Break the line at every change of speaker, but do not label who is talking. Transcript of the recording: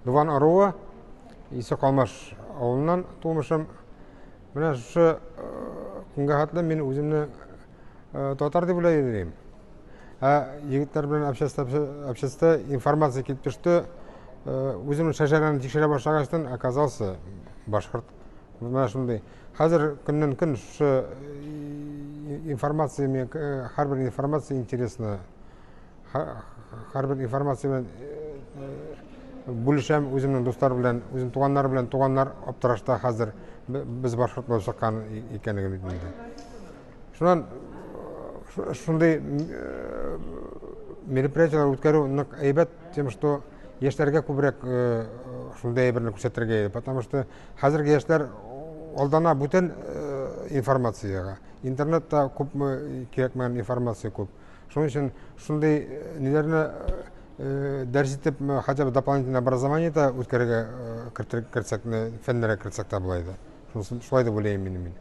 Дуван ыруы, Исе Ҡалмаш ауылынан тыумышым. Менә шушы көнгә хәтле мин үземне татар дип уйлай идем. Ә егетләр белән общаться, общаться, информация килеп төште. Үземнең шәжәрәне тикшерә башлагачтан, оказался башкорт. Менә шундый. Хәзер көннән көн шушы информация, һәрбер информация интересна. Һәрбер информация белән бүлешәм үземнең дуслар белән, үзем туганнар белән, туганнар аптырашта хәзер, без башкорт булып чыккан икәнлеген бит инде. Шуннан шундый мероприятиеләр үткәрү нык әйбәт, тем, что яшьләргә күбрәк шундый әйберне күрсәтергә иде, потому что хәзерге яшьләр алдана бүтән информациягә. Интернетта күпме кирәкмәгән информация күп. Шуның өчен шундый ниләрне дәрес итеп, хотя бы дополнительное образование да үткәрергә кертсәк, фәннәргә кертсәк тә була иде. Шулай дип уйлыйм мин.